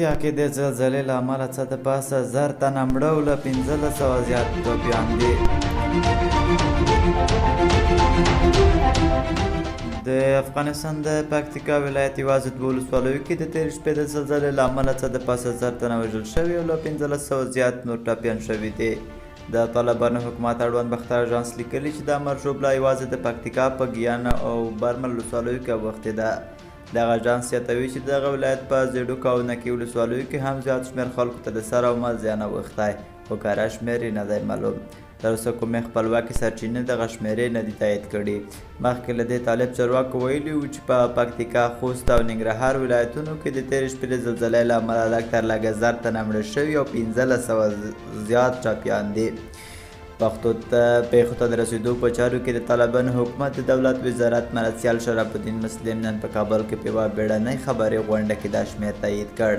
پکتیا کې د زلزلې له امله څه د پاسه 1000 تنه مړه او له 1500 زیات ټپیان دي. د افغانستان د پکتیکا ولایت یوازې دوو ولسوالیو کې د تېرې شپې د زلزلې له امله څه د پاسه 1000 تنه وژل شوي او له 1500 زیات نور ټپیان شوي دي. د طالبانو حکومت اړوند باختر اژانس لیکلي چې دا مرګ ژوبله یوازې د پکتیکا په ګیانه او برمل ولسوالیو کې اوښتې ده. دغه اژانس زیاتوي چې دغه ولایت په زیړوک او نکي ولسوالیو کې هم زیات شمېر خلکو ته د سر او مال زیان اوښتی، خو کره شمېر یې نه دی معلوم. تر اوسه کومې خپلواکې سرچینې دغه شمېرې نه دي تایید کړي. مخکې له دې طالب چارواکو ویلي وو چې په پکتیکا، خوست او ننګرهار ولایتونو کې د تېرې شپې د زلزلې له امله لږ تر لږه 1000 تنه مړه شوي او 1500 زیات ټپیان دي. پښتو ته پېښو ته د رسېدو په چارو کې د طالبانو حکومت د دولت وزارت مرستیال شرف الدین مسلم نن په کابل کې په یوه بېړنۍ خبري غونډه کې دا شمېر تایید کړ.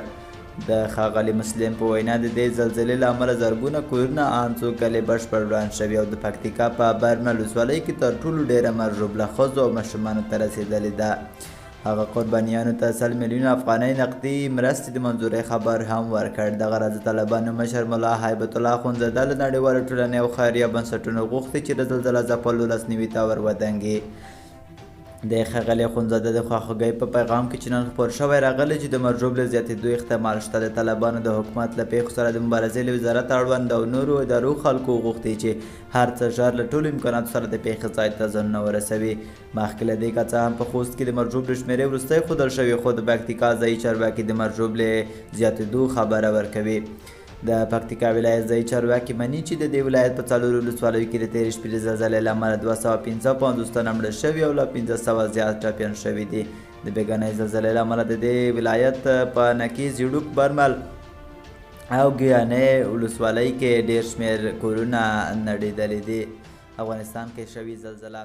د ښاغلي مسلم په وینا د دې زلزلې له امله زرګونه کورونه آن څو کلي بشپړ وران شوي او د پکتیکا په برمل ولسوالۍ کې تر ټولو ډېره مرګ ژوبله ښځو او ماشومانو ته رسېدلې ده. هغه قربانیانو ته 100 میلیونه افغانۍ نقدي مرستې د منظورۍ خبر هم ورکړ. دغه راز د طالبانو مشر ملا هیبت الله اخندزاده له نړیوالې ټولنې او خیریه بنسټونو غوښتي چې د زلزله ځپلو لاسنیوي ته ور ودانګي. د ښاغلي اخندزاده د خواخوږۍ په پیغام کې چې نن خپور شوی راغلی چې د مرګ ژوبلې زیاتېدو احتمال شته. د طالبانو د حکومت له پېښو سره د مبارزې له وزارت اړوند او نورو ادارو خلکو غوښتي چې هر څه ژر له ټولو امکاناتو سره د پېښې ځای ته ځانونه ورسوي. مخکې له دې که څه هم په خوست کې د مرګ ژوبلې شمېرې وروستۍ ښودل شوې، خو د پکتیکا ځايي چارواکي د مرګ ژوبلې زیاتېدو خبره ورکوي. د پکتیکا ولایت ځايي چارواکي مني چې د دې ولایت په څلورو ولسوالیو کې د تېرې شپې د زلزلې له امله 255 تنه مړه شوي او له 500 زیات ټپیان شوي دي. د بېګانۍ زلزلې له امله د دې ولایت په نکي، زیړوک، برمل او ګیانې ولسوالۍ کې ډېر شمېر کورونه نړېدلي دي. افغانستان کې شوې زلزله